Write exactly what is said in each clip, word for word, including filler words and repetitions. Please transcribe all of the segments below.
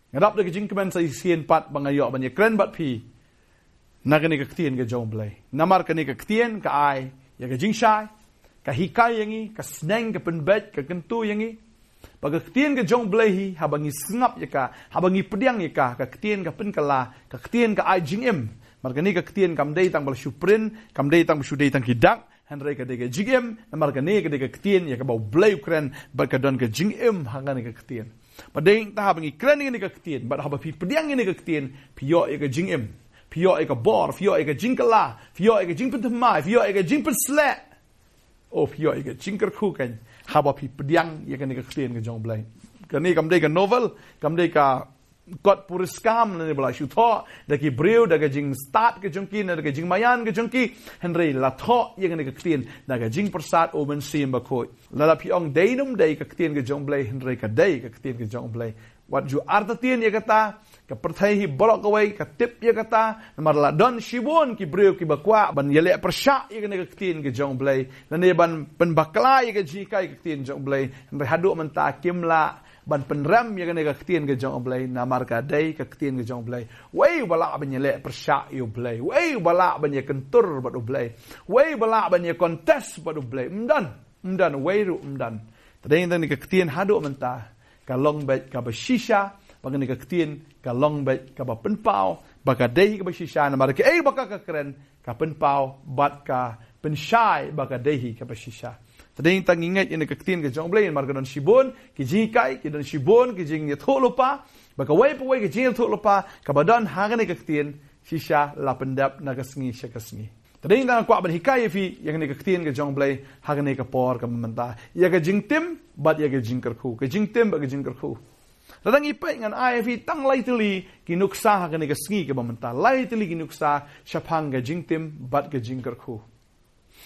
Nga dap da ka jingkmen sa shisien pat ba nga ïoh ban ïakren bad phi na kane ka ktien ka jong U Blei. Namar kane ka ktien ka ai ïa ka jingshai, ka hikai ïa ngi, ka sneng, ka pynbeit, ka kyntu ïa ngi. Ba ka ktien ka jong U Blei hi, haba ngi sngap ïa ka, haba ngi pdiang ïa ka, ka ktien ka pynkylla, ka ktien ka ai jingim. Namar kane ka ktien kam dei tang ba la shu print, kam dei tang ba shu dei tang ki dak, hynrei ka dei ka jingim. Namar kane ka dei ka ktien ïa kaba U Blei u kren, bad ka don ka jingim ha kane ka ktien. Bad dei tang haba ngi kren ïa kane ka ktien, bad haba phi pdiang ïa kane ka ktien, phi ïoh ïa ka jingim, phi ïoh ïa ka bor, phi ïoh ïa ka jingkylla, phi ïoh ïa ka jingpynthymmai, phi ïoh ïa ka jingpynshlur. Oh, phi ïoh ïa ka jingkyrkhu kan, haba phi pdiang ïa kane ka ktien ka jong U Blei. Kane kam dei ka novel, kam dei ka kot puriskam ne ba la shu thoh da ki briew, da ka jingstad ka jong ki, ne da ka jingmaïan ka jong ki. Hynrei la thoh ïa kane ka ktien da ka jingpyrsad U Mynsiem Bakhuid. Lada phi ong dei ne ym dei ka ktien ka jong U Blei, hynrei ka dei ka ktien ka jong U Blei. Wat ju artatien ïa kata, ka pyrthei hi baroh kawei ka tip ïa kata. Namar la don shibun ki briew kiba kwah ban ïaleh pyrshah ïa kane ka ktien ka jong U Blei, lane ban pynbakla ïa ka jinghikai ka ktien jong U Blei. Hynrei haduh mynta kim lah ban pynrem ïa kane ka ktien ka jong U Blei, namar ka dei ka ktien ka jong U Blei. Wei uba lah ban ïaleh pyrshah ïa U Blei, wei uba lah ban ïakyntur bad U Blei, wei uba lah ban ïa contest bad U Blei. Ym don, ym don, wei ruh ym don. Te dei tang kane ka ktien haduh mynta ka long beit kaba shisha, ba kane ka ktien ka long beit kaba pynpaw ba ka dei hi kaba shisha, namar kaei ba ka ka kren ka pynpaw bad ka pynshai ba ka dei hi kaba shisha. Te dei tang ngi ngeit ïa kane ka ktien ka jong U Blei, namar ka don shibun ki jinghikai, ki don shibun ki jingïathuhlypa, ba kawei pa kawei ka jingïathuhlypa kaba don ha kane ka ktien, shisha la pyndep na ka sngi sha ka sngi. Te dei tang nga kwah ban hikai ïa phi ïa kane ka ktien ka jong U Blei ha kane ka por kaba mynta, ïa ka jingtim bad ïa ka jingkyrkhu, ka jingtim bad ka jingkyrkhu. Lada ngi peit ngan ai ïa phi tang lai tylli ki nuksa ha kane ka sngi kaba mynta, lai tylli ki nuksa shaphang ka jingtim bad ka jingkyrkhu.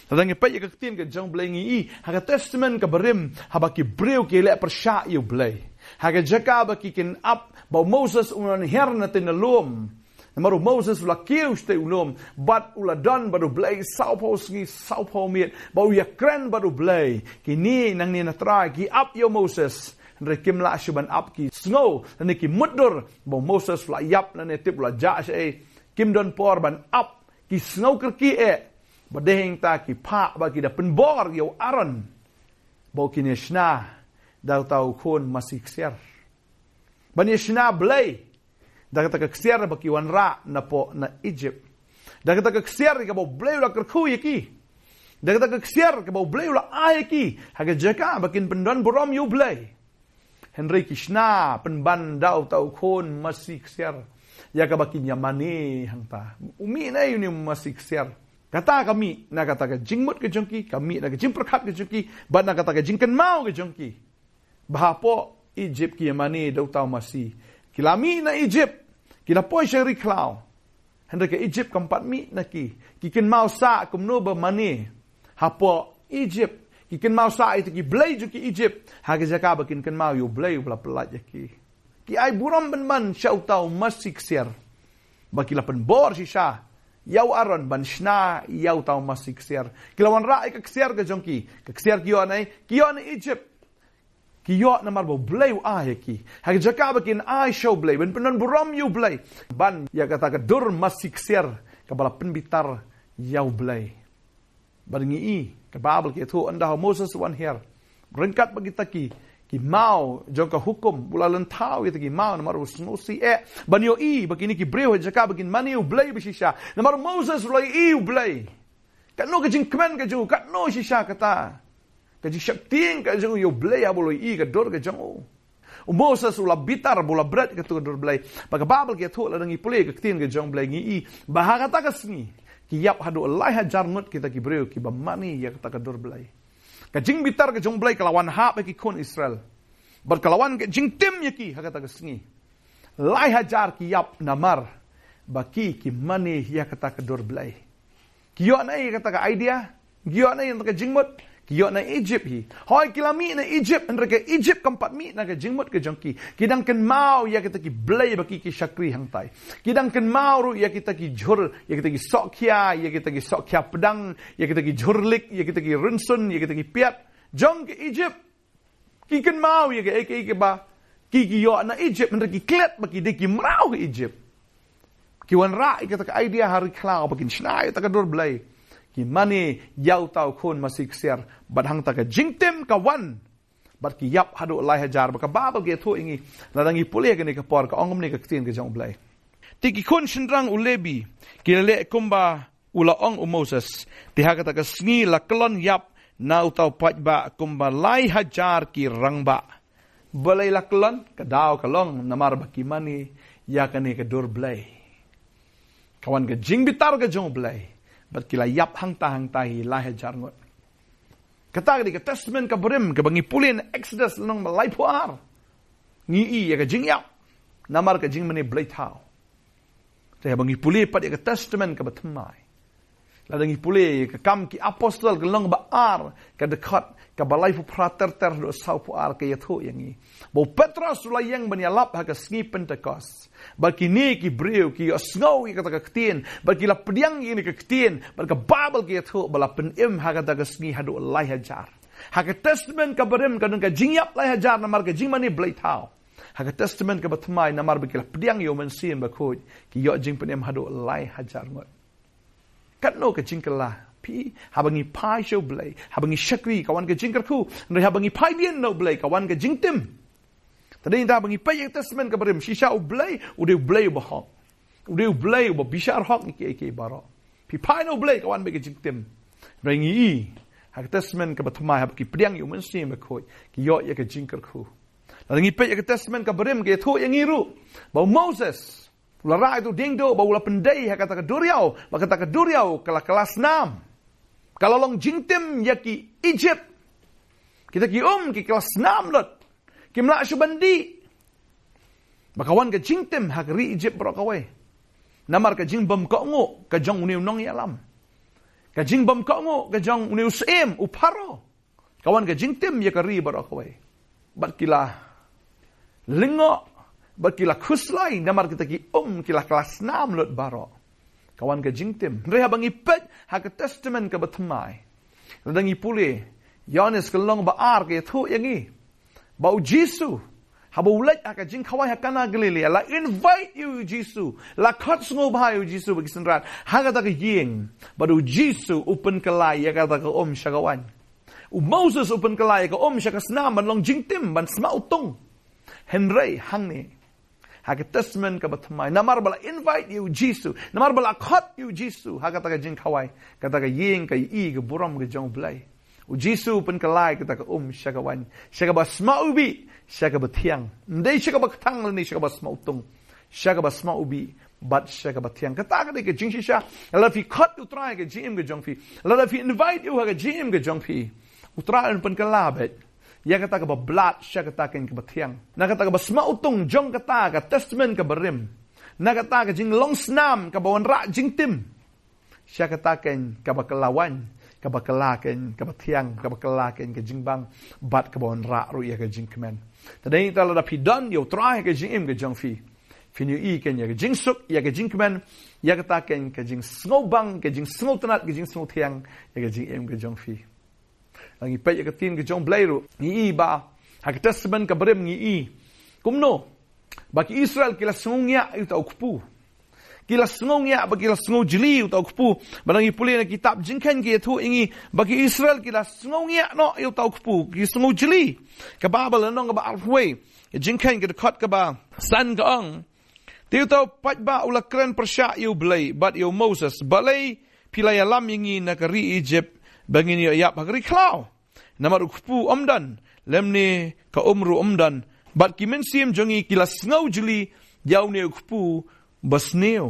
Lada ngi peit ïa ka ktien ka jong U Blei ngi i ha ka Testament kaba rim, haba ki briew ki leh pyrshah ïa U Blei, ha ka jaka ba ki kin ap ba u Moses un wan hiar na tei na lum. Namar u Moses u la kiew shatei u lum, bad u la don bad U Blei sawphew sngi sawphew miet, ba u ïakren bad U Blei. Kine nangne na trai ki ap ïa u Moses, hynrei kim lah shuh ban ap, ki sngew lane ki mutdur ba u Moses u la ïap lane tip u la jah shaei. Kim don por ban ap, ki sngew kyrkieh eh. Bad dei hangta ki phah ba ki da pynbor ïa u Aaron ba u kin ïa shna da uta u khun masi ksiar, ban ïa shna blei da kata ka ksiar ba ki wanrah napoh na Egypt, da kata ka ksiar kaba U Blei u la kyrkhu ïa ki, da kata ka ksiar kaba U Blei u la ai ïa ki ha ka jaka ba kin pyndon burom ïa U Blei. Hynrei ki shna pynban da uta u khun masi ksiar ïa kaba kin ïa mane hangta. U mih na ei une u masi ksiar? Kata ka mih na kata ka jingmut ka jong ki, ka mih na ka jingpyrkhat ka jong ki, bad na kata ka jingkynmaw ka jong ki ba hapoh Egypt ki ïa mane da uta u masi. Ki la mih na Egypt, ki la poi sha ri khlaw. Hynrei ka Egypt kam pat mih na ki. Ki kynmaw sah kumno ba mane hapoh Egypt. Ki kynmaw sah ïa kita ki blei jong ki Egypt ha ka jaka ba kin kynmaw ïa U Blei uba la pyllait ïa ki. Ki ai burom pynban sha uta u masi ksiar, ba ki la pynbor shisha ïa u Aaron ban shna ïa uta u masi ksiar. Ki la wanrah ïa ka ksiar ka jong ki. Ka ksiar ki ïoh na ei? Ki ïoh na Egypt. Ki ïoh namar ba U Blei u ai ïa ki ha ka jaka ba kin ai sha U Blei, ban pyndon burom ïa U Blei, ban ïa kata ka dur masi ksiar kaba la pynbitar ïa U Blei. Bad ngi i ka Baibl ka ïathuh, ynda u Moses u wan hiar, ryngkat bad kita ki, ki maw jong ka hukum, u la lynthaw ïa kita ki maw namar u sngewsih eh ban ïohi ba kine ki briew ha jaka ba kin mane U Blei ba shisha. Namar u Moses u la ïohi U Blei. Katno ka jingkmen ka jong u, katno shisha kata ka jingsheptieng ka jong u ïa U Blei haba u la ïohi ka dur ka jong u. U Moses u la bitar ba u la bret ïa kato ka dur Blei. Bad ka Baibl ka ïathuh, lada ngi pule ka ktien ka jong U Blei, ngi i ba ha kata ka sngi ki ïap haduh lai hajar ngut kita ki briew kiba mane ïa kata ka dur Blei. Ka jingbitar ka jong U Blei ka la wan hap ha ki khun Israel, bad ka la wan ka jingtim ïa ki ha kata ka sngi. Lai hajar ki ïap namar ba ki, ki mane ïa kata ka dur Blei. Ki ïoh na ei ïa kata ka idea? Ki ïoh na ei ïa kata ka jingmut? Ki ïoh na Egypt hi. Hooid, ki la mih na Egypt, hynrei ka Egypt kam pat mih na ka jingmut ka jong ki. Ki dang kynmaw ïa kita ki blei ba ki, ki shakri hangtai. Ki dang kynmaw ruh ïa kita ki jhur, ïa kita ki sohkhia, ïa kita ki sohkhia pdang, ïa kita ki jhur lik, ïa kita ki rynsun, ïa kita ki piat jong ka Egypt. Ki kynmaw ïa kaei kaei kaba Ki ki ïoh na Egypt, hynrei ki klet ba ki dei ki mraw ha Egypt. Ki wanrah ïa kata ka idea ha ri khlaw ba kin shna ïa kata ka dur Blei. Ki mane ïa uta u khun masi ksiar, bad hangta ka jingtim ka wan. Bad ki ïap haduh lai hajar, ba ka Baibl ka ïathuh ïa ngi, lada ngi pule kane ka por, ka ong kumne ka ktien ka jong u Blei. Te ki khun shynrang u Lebi ki la leh kumba u la ong u Moses. Te ha kata ka sngi la kyllon ïap na uta u paidbah kumba lai hajar ki rangbah. Balei la kyllon? Ka daw ka long namar ba ki mane ïa kane ka dur Blei. Ka wan ka jingbitar ka jong u Blei, bad ki la ïap hangta hangta hi lai hajar ngut. Kata ka dei ka Testament ka barim kaba ngi pule na Exodus lynnong ba laiphew ar. Ngi i ïa ka jingïap namar ka jingmane blei thaw. Te haba ngi pule pat ïa ka Testament kaba thymmai, lada ngi pule ïa ka Kam ki Apostol ka lynnong ba ar, ka dkhot kaba laiphew phra ter ter haduh sawphew ar, ka ïathuh ïa ngi ba u Petros u la ïeng ban ïalap ha ka sngi Pentekost. Bad kine ki briew ki ïohsngew ïa kata ka ktien, bad ki la pdiang ïa kane ka ktien, bad ka Baibl ka ïathuh ba la pynim ha kata ka sngi haduh lai hajar. Ha ka Testament ka barim ka don ka jingïap lai hajar namar ka jingmane blei thaw. Ha ka Testament kaba thymmai namar ba ki la pdiang ïa u Mynsiem Bakhuid, ki ïoh jingpynim haduh lai hajar ngut. Katno ka jingkylla, phi, haba ngi phai sha u Blei, haba ngi shakri ka wan ka jingkyrkhu, hynrei haba ngi phai dien na u Blei ka wan ka jingtim. Te dei nangta haba ngi peit ïa ka Testament ka barim, shisha u Blei u dei u Blei uba hok. U dei u Blei uba bishar hok ïa kiei kiei baroh. Phi phai na u Blei ka wan bad ka jingtim. Hynrei ngi i ha ka Testament kaba thymmai haba ki pdiang ïa u Mynsiem Bakhuid, ki ïoh ïa ka jingkyrkhu. Lada ngi peit ïa ka Testament ka barim ka ïathuh ïa ngi ruh ba u Moses u la rah ïa uta u dieng duh ba u la pyndei ha kata ka duriaw, ba kata ka duriaw ka la kylla snam. Ka la long jingtim ïa ki Egypt. Kita ki um ki kylla snam lut. Kim lah shuh ban dih. Ba ka wan ka jingtim ha ka ri Egypt baroh kawei. Namar ka jingbym kohnguh ka jong une u nongïalam, ka jingbym kohnguh ka jong une u syiem u Pharaoh. Ka wan ka jingtim ïa ka ri baroh kawei. Bad ki la lyngngoh, bad ki la khuslai namar kita ki um ki la kylla snam lut baroh. Ka wan ka jingtim. Hynrei haba ngi peit ha ka Testament kaba thymmai, lada ngi pule Ïoannis ka lynnong ba ar ka ïathuh ïa ngi ba u Jisu haba u leit ha ka jingkhawai ha Kana Galilea, la invite ïa u Jisu, la khot sngewbha ïa u Jisu ba ki synran ha kata ka ïing. Bad u Jisu u pynkylla ïa kata ka um sha ka waiñ. U Moses u pynkylla ïa ka um sha ka snam ban long jingtim, ban sma utung. Hynrei hangne ha ka Testament kaba thymmai, namar ba la invite ïa u Jisu, namar ba la khot ïa u Jisu ha kata ka jingkhawai, kata ka ïing ka ïohi ka burom ka jong u Blei. U Jisu u pynkylla ïa kata ka um sha ka waiñ, sha kaba sma u bih, sha kaba thiang. Ym dei sha kaba kthang lane sha kaba sma utung, sha kaba sma u bih bad sha kaba thiang. Kata ka dei ka jingshisha. Lada phi khot ïa u Trai ha ka jingim ka jong phi, lada phi invite ïa u ha ka jingim ka jong phi, u Trai un pynkylla beit ïa kata kaba blad sha kata keiñ kaba thiang. Na kata kaba sma utung jong kata ka Testament kaba rim, na kata ka jinglong snam kaba wanrah jingtim, sha kata keiñ kaba kylla waiñ, kaba kylla keiñ kaba thiang, kaba kylla keiñ ka jingbam, bad kaba wanrah ruh ïa ka jingkmen. Te dei nangta lada phi don ïa u Trai ha ka jingim ka jong phi, phin ïohi keiñ ïa ka jingsuk, ïa ka jingkmen, ïa kata keiñ ka jingsngewbang, ka jingsngewtynnad, ka jingsngewthiang ïa ka jingim ka jong phi. Ngi peit ïa ka ktien ka jong u Blei ruh, ngi i ba ha ka Testament kaba rim ngi i kumno ba ki Israel ki la sngewngiah ïa uta u kpu. Ki la sngewngiah bad ki la sngewjli ïa uta u kpu. Bad ngi pule na kitab Jingkheiñ ka ïathuh ïa ngi ba ki Israel ki la sngewngiah noh ïa uta u kpu, ki sngewjli. Ka Baibl lynnong kaba arphew wei, Jingkheiñ ka dkhot kaba san ka ong: Te uta u paidbah u la kren pyrshah ïa u Blei bad ïa u Moses: Balei phi la ïalam ïa ngi na ka ri Egypt ba ngin ïoh ïap ha ka ri khlaw? Namar u kpu ym don, lymne ka um ruh ym don, bad ki mynsiem jong ngi ki la sngewjli ïa une u kpu basniew.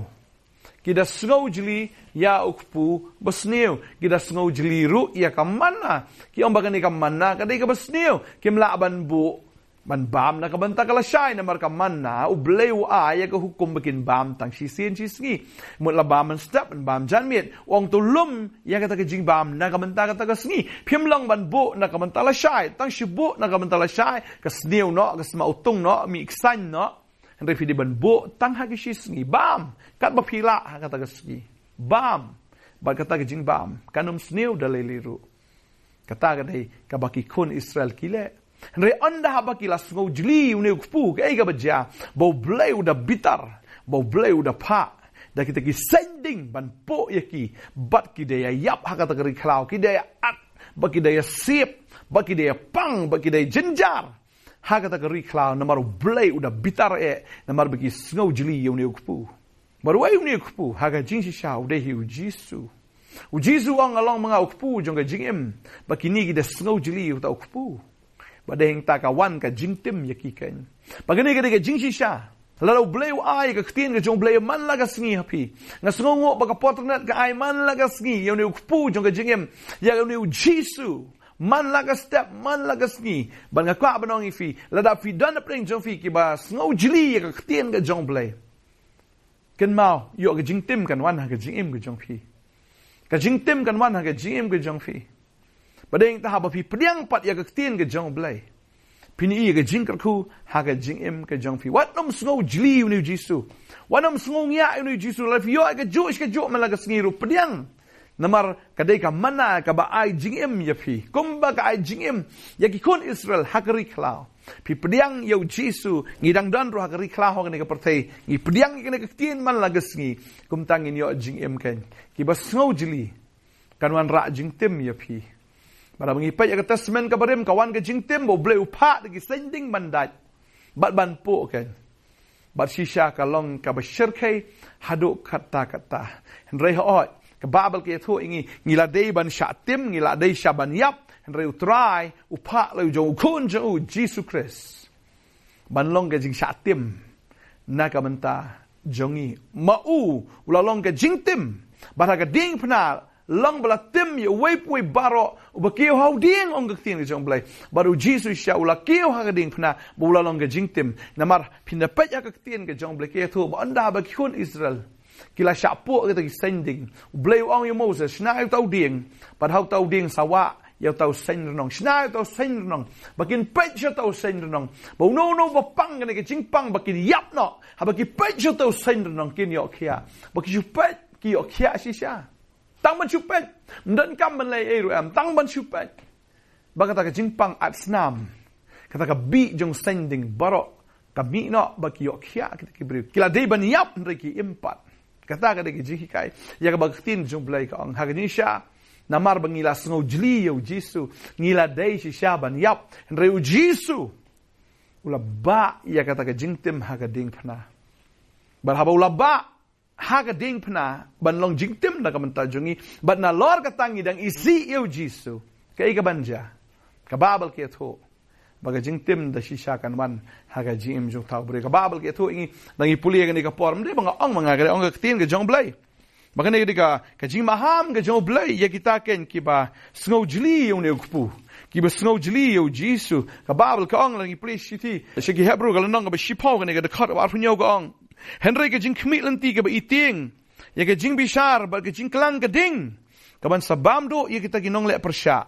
Ki da sngewjli ïa u kpu basniew. Ki da sngewjli ruh ïa ka manna. Ki ong ba kane ka manna ka dei kaba sniew, kim lah ban buh ban bam na ka bynta ka lashai, namar ka manna u Blei u ai ïa ka hukum ba kin bam tang shisien shisngi. Mut la bam mynstep, ban bam janmiet. U ong to lum ïa kata ka jingbam na ka bynta kata ka sngi. Phim long ban buh na ka bynta lashai, tang shu buh na ka bynta lashai, ka sniew noh, ka sma utung noh, mih ksain noh. Hynrei phi dei ban buh tang ha ka shisngi, bam katba phi lah ha kata ka sngi. Bam. Bad kata ka jingbam kan ym sniew da lei lei ruh. Kata ka dei kaba ki khun Israel ki leh. Hynrei ynda haba ki la sngew jli ïa une u kpu, kaei kaba jia? Ba U Blei u da bitar, ba U Blei u da phah da kita ki saiñ ding ban poh ïa ki, bad ki da ïa ïap ha kata ka ri khlaw, ki da ïa at, bad ki da ïa siep, bad ki da ïa pang, bad ki da ïa jynjar ha kata ka ri khlaw, namar U Blei u da bitar eh, namar ba ki sngew jli ïa une u kpu. Bad uei une u kpu? Ha ka jingshisha u dei hi U Jisu. U Jisu u ong, nga long ma nga u kpu jong ka jingim. Bad kine ki da sngew jli ïa uta u kpu. Bad dei hangta ka wan ka jingtim ïa ki keiñ. Bad kane ka dei ka jingshisha. Lada U Blei u ai ka ktien ka jong U Blei man la ka sngi ha phi, nga sngewnguh ba ka por tyrnet ka ai man la ka sngi ïa une u kpu jong ka jingim, ïa une U Jisu, man la ka step, man la ka sngi. Bad nga kwah ban ong ïa phi, lada phi don hapdeng jong phi kiba sngew jli ïa ka ktien ka jong U Blei, kynmaw, ïoh ka jingtim kan wan ha ka jingim ka jong phi. Ka jingtim kan wan ha ka jingim ka jong phi. Bad dei hangta haba phi pdiang pat ïa ka ktien ka jong U Blei, phin ïoh ïa ka jingkyrkhu ha ka jingim ka jong phi. Wat nym sngew jli ïa une U Jisu. Wat nym sngew ngiah ïa une U Jisu. Lada phi ïoh ïa kajuh shi kajuh man la ka sngi ruh, pdiang. Namar ka dei ka manna kaba ai jingim ïa phi, kumba ka ai jingim ïa ki khun Israel ha ka ri khlaw. Phi pdiang ïa U Jisu, ngi dang don ruh ha ka ri khlaw, ha kane ka pyrthei, ngi pdiang ïa kane ka ktien man la ka sngi, kumta ngin ïoh jingim keiñ. Kiba sngew jli, kan wanrah jingtim ïa phi. Bad haba ngi peit ïa ka Testament kaba rim, ka wan ka jingtim ba U Blei u phah da ki saiñ ding ban dait bad ban poh keiñ. Bad shisha ka long kaba shyrkhei haduh katta katta. Hynrei hooid, ka Baibl ka ïathuh ïa ngi, ngi la dei ban shah tim, ngi la dei shah ban ïap, hynrei U Trai u phah la u jong u Khun jong u, Jisu Khrist, ban long ka jingshah tim na ka bynta jong ngi. Ma u u la long ka jingtim, bad ha ka diengphna long ba la tim ïa uwei pa uwei baroh uba kiew ha u dieng, ong ka ktien ka jong U Blei. Bad U Jisu shisha u la kiew ha ka diengphna, ba u la long ka jingtim. Namar phin da peit ha ka ktien ka jong U Blei ka ïathuh ba ynda ba ki khun Israel ki la shah poh ïa kita ki saiñ ding, U Blei u ong ïa u Moses, shna ïa uta u dieng, bad ha uta u dieng sa wah ïa uta u saiñ rnong. Shna ïa uta u saiñ rnong, ba kin peit sha uta u saiñ rnong, ba uno uno ba pang kane ka jingpang ba kin ïap noh. Haba ki peit sha uta u saiñ rnong kin ïoh khiah. Ba ki shu peit, ki ïoh khiah shisha. Tang ban shu peit. Ym donkam ban leh ei ruh em, tang ban shu peit. Ba kata ka jingpang at snam, kata ka bih jong saiñ ding baroh, ka mih noh, ba ki ïoh khiah kita ki briew. Ki la dei ban ïap hynrei ki im pat. Kata ka dei ka jinghikai ïa kaba ka ktien jong U Blei ka ong. Ha ka jingshisha, namar ba ngi la sngew jli ïa U Jisu, ngi la dei shisha ban ïap, hynrei U Jisu u la bah ïa kata ka jingtim ha ka diengphna. Bad haba u la bah ha ka diengphna ban long jingtim na ka bynta jong ngi, bad nalor kata ngi dang isih ïa U Jisu, kaei kaban jia? Ka Baibl ka ïathuh ba ka jingtim da shisha kan wan ha ka jingim jong uta u briew. Ka Baibl ka ïathuh ïa ngi, da ngi pule ïa kane ka por, ym dei ba nga ong ma nga, ka dei ong ka ktien ka jong U Blei. Ba kane ka dei ka, ka jingmaham ka jong U Blei ïa kita keiñ kiba sngew jli ïa une u kpu, kiba sngew jli ïa U Jisu. Ka Baibl ka ong, la ngi pule shithi sha ki Hebru ka lynnong kaba shiphew, kane ka dkhot kaba arphew hynñiew ka ong: Hynrei ka jingkhmih lynti kaba i tieng ïa ka jingbishar bad ka jingklang ka ding, ka ban sa bam duh ïa kita ki nongleh pyrshah.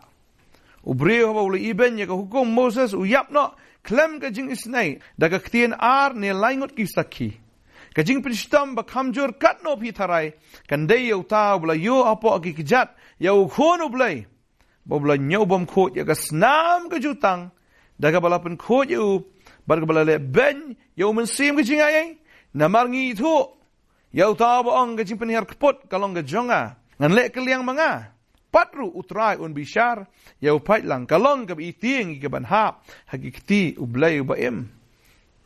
U briew haba u la ibeiñ ïa ka hukum Moses u ïap noh khlem ka jingisynei da ka ktien ar ne lai ngut ki sakhi. Ka jingpynshitom ba kham jur katno phi tharai kan dei ïa uta uba la ïoh hapoh ki kjat ïa U Khun U Blei, ba u la ñiewbymkhuid ïa ka snam ka jutang, da kaba la pynkhuid ïa u, bad kaba la leh beiñ ïa U Mynsiem ka jingaiei. Namar ngi ithuh ïa uta uba ong, ka jingpynhiar kput ka long ka jong nga, ngan leh kylliang ma nga. Pat ruh U Trai un bishar ïa u paidlang. Ka long kaba i tieng ïa ka ban hap ha ki kti U Blei uba im.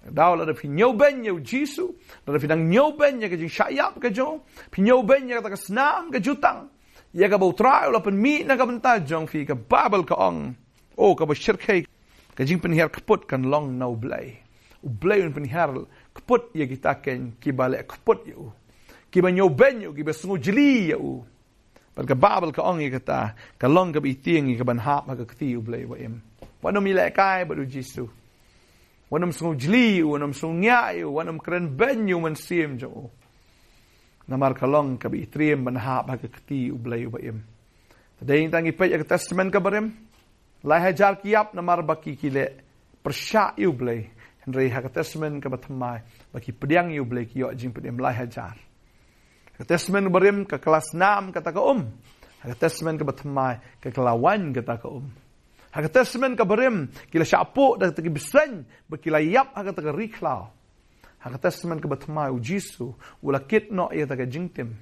Daw lada phi ñiewbeiñ ïa U Jisu, lada phi dang ñiewbeiñ ïa ka jingshah ïap ka jong u, phi ñiewbeiñ ïa kata ka snam ka jutang, ïa kaba U Trai u la pynmih na ka bynta jong phi, ka Baibl ka ong, o, kaba shyrkhei, ka jingpynhiar kput kan long na U Blei. U Blei un pynhiar kput ïa kita keiñ kiba leh kput ïa u, kiba ñiewbeiñ ïa u, kiba sngew jli ïa u. Bad ka Baibl ka ong ïa kata, ka long kaba i tieng ïa ka ban hap ha ka kti U Blei uba im. Wat nym ïalehkai bad U Jisu. Wat nym sngew jli ïa u, wat nym sngew ngiah ïa u, wat nym kren beiñ ïa U Mynsiem jong u. Namar ka long kaba i triem ban hap ha ka kti U Blei uba im. Te dei tang ngi peit ïa ka Testament kaba rim, lai hajar ki ïap namar ba ki, ki leh pyrshah ïa U Blei. Hynrei ha ka Testament kaba thymmai, ba ki pdiang ïa U Blei ki ïoh jingpynim lai hajar. Ha ka Testament kaba rim ka kylla snam kata ka um. Ha ka Testament kaba thymmai ka kylla waiñ kata ka um. Ha ka Testament ka barim, ki la shah pok da kata ki bseiñ, bad ki la ïap ha kata ka ri khlaw. Ha ka Testament ka bathymmai u Jisu, u la kit noh ïa kata ka jingtim.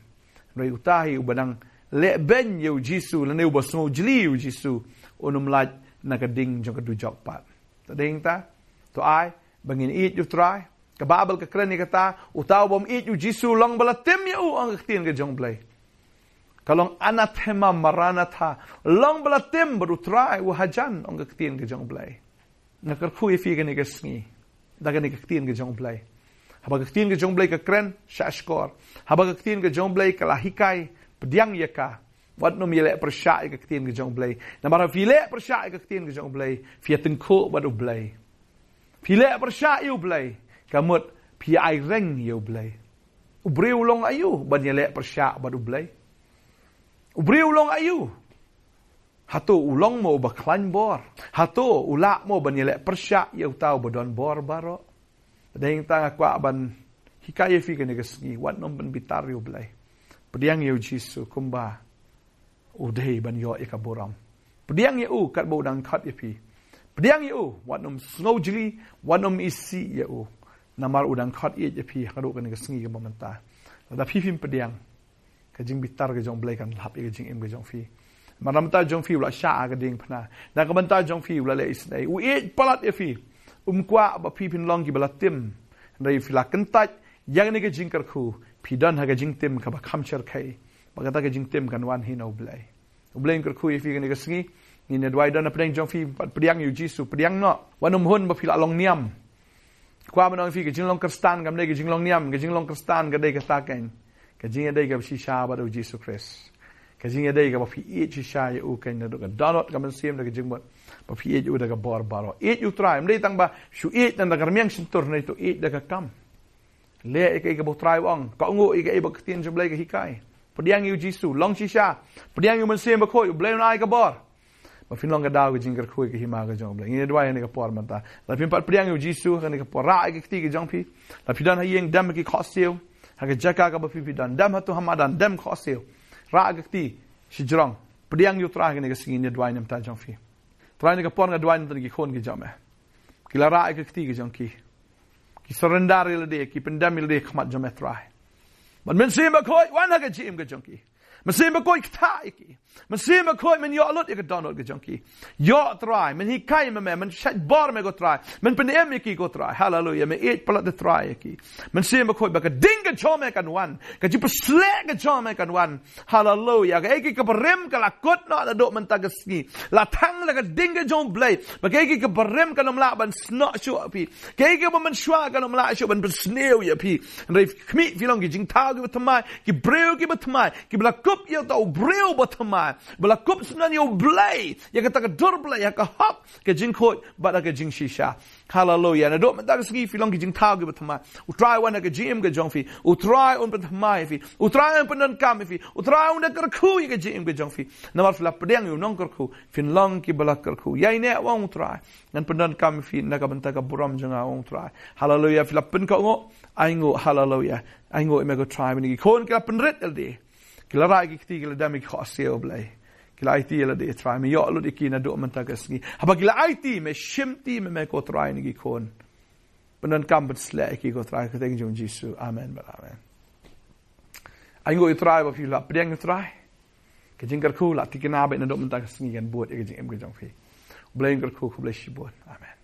Hynrei uta hi uba nang leh beiñ ïa u Jisu, lane uba sngewjli ïa u Jisu, un ym lait na ka ding jong ka dujok pat. Te dei nangta, to ai, ba ngin ïeit ïa u Trai. Ka Baibl ka kren ïa kata, uta u bym ïeit ïa u Jisu long ba la tim ïa u, ong ka ktien ka jong u Blei. Ka long anathema maranatha, long ba la tim bad u Trai u hajan, ong ka ktien ka jong u Blei. Nga kyrkhu ïa phi kane ka sngi da kane ka ktien ka jong u Blei. Haba ka ktien ka jong u Blei ka kren, shah shkor. Haba ka ktien ka jong u Blei ka la hikai, pdiang ïa ka. Wat nym ïaleh pyrshah ïa ka ktien ka jong u Blei. Namar phi leh pyrshah ïa ka ktien ka jong u Blei, phi ïatyngkhuh bad u Blei. Phi leh pyrshah ïa u Blei, ka mut phi ai reng ïa u Blei. U briew u long aïu ban ïaleh pyrshah bad u Blei? U briew u long aïu? Hato u long mo uba khlaiñ bor? Hato u lah mo ban ïaleh pyrshah ïa uta uba don bor baroh? Dei nangta nga kwah ban hikai ïa phi kane ka sngi, wat nym pynbitar ïa u Blei. Pdiang ïa u Jisu kumba u dei ban ïoh ïa ka burom. Pdiang ïa u katba u dang khot ïa phi. Pdiang ïa u, wat nym sngewjli, wat nym isih ïa u. Namar u dang khot ïeit ïa phi haduh kane ka sngi kaba mynta. Lada phi phim pdiang, ka jingbitar ka jong u Blei kan ap ïa ka jingim ka jong phi. Namar na ka bynta jong phi u la shah ha ka diengphna. Na ka bynta jong phi u la leh isynei. U ïeit palat ïa phi. Um kwah ba phi phin long kiba la tim. Hynrei phi la kyntait ïa kane ka jingkyrkhu, phi don ha ka jingtim kaba kham shyrkhei. Ba kata ka jingtim kan wan hi na u Blei. U Blei un kyrkhu ïa phi kane ka sngi. Ngin ïa duwai, don hapdeng jong phi pat pdiang ïa u Jisu, pdiang noh. Wat nym hun ba phi la long niam. Kwah ban ong ïa phi, ka jinglong Khristan kam dei ka jinglong niam, ka jinglong Khristan ka dei kata kein. Ka jingïadei kaba shisha bad u Jisu Khrist. Ka jingïadei kaba phi ïeit shisha ïa u kein naduh ka dohnud ka mynsiem da ka jingmut. Ba phi ïeit u da ka bor baroh. Ïeit u Trai, ym dei tang ba shu ïeit da ka rmiang shyntur, hynrei to ïeit da ka kam. Leh ïa kaei kaba u Trai u ong, kohnguh ïa kaei ba ka ktien jong u Blei ka hikai. Pdiang ïa u Jisu, long shisha. Pdiang ïa u Mynsiem Bakhuid, u Blei un ai ka bor. Ba phin long ka daw ka jingkyrkhu ïa ka hima ka jong u Blei. Ngin ïa duwai ha kane ka por mynta. Lada phim pat pdiang ïa u Jisu ha kane ka por, rah ïa ka kti ka jong phi. Lada phi don ha ïing, dem ha ki khohsiew. Ha ka jaka kaba phi phi don, dem hato ha madan, dem khohsiew. Rah ïa ka kti shajrong. Pdiang ïa u Trai ha kane ka sngi, ngin ïa duwai na ka bynta jong phi. Trai, ha kane ka por nga duwai na ka bynta ki khun ki jong me. Ki la rah ïa ka kti ka jong ki. Ki surrender ïa lade, ki pyndem ïa lade ha khmat jong me Trai. Bad Mynsiem Bakhuid wan ha ka jingim ka jong ki. Mynsiem Bakhuid ktah ïa ki. Mynsiem Bakhuid men ïoh lut ïa ka dohnud ka jong ki. Ïoh Trai, men hikai ma me, men shait bor ma me ko Trai. Men pynim ïa ki ko Trai. Haleluia, me ïeit palat da Trai ïa ki. Mynsiem Bakhuid ba ka ding ka jong me kan wan. Ka jingpysleh ka jong me kan wan. Haleluia. Kaei kaei kaba rim ka la kut noh naduh mynta ka sngi. La thang da ka ding ka jong u Blei. Ba kaei kaei kaba rim kan ym lah ban snoh shuh ïa phi. Kaei kaba mynshuwa kan ym lah shuh ban pynsniew ïa phi. Hynrei khmih, phi long ki jingthaw kiba thymmai, ki briew kiba thymmai, kiba la kup ïa uta u briew ba thymmai. Ba la kup sngewbha ïa u Blei. Ïa kata ka dur Blei, ïa ka hok, ka jingkhuid bad ka jingshisha. Haleluia. Naduh mynta ka sngi phi long ki jingthaw kiba thymmai. U Trai wan ha ka jingim ka jong phi. U Trai un pynthymmai ïa phi. U Trai un pyndonkam ïa phi. U Trai un da kyrkhu ïa ka jingim ka jong phi. Namar phi la pdiang ïa u nongkyrkhu, phin long kiba la kyrkhu. Ïaineh, ong u Trai. Ngan pyndonkam ïa phi na ka bynta ka burom jong nga, ong u Trai. Haleluia. Phi la pynkohnguh. Ainguh, haleluia. Ainguh ïa me ko Trai, mynta ki khun ki la pynrit ïa lade. Ki la rah ïa ki kti, ki la dem ïa ki khohsiew Blei. Ki la aiti ïa lade Trai, me ïoh lut ïa ki naduh mynta ka sngi. Haba ki la aiti, me shimti ma me ko Trai na ki khun. Pyndonkam pynsleh ïa ki ko Trai, ha ka kyrteng jong u Jisu. Amen bad amen. Ainguh ïa u Trai ba phi la pdiang ïa u Trai. Ka jingkyrkhu la thikna beit naduh mynta ka sngi, kan bud ïa ka jingim ka jong phi. U Blei un kyrkhu, khublei shibun. Amen.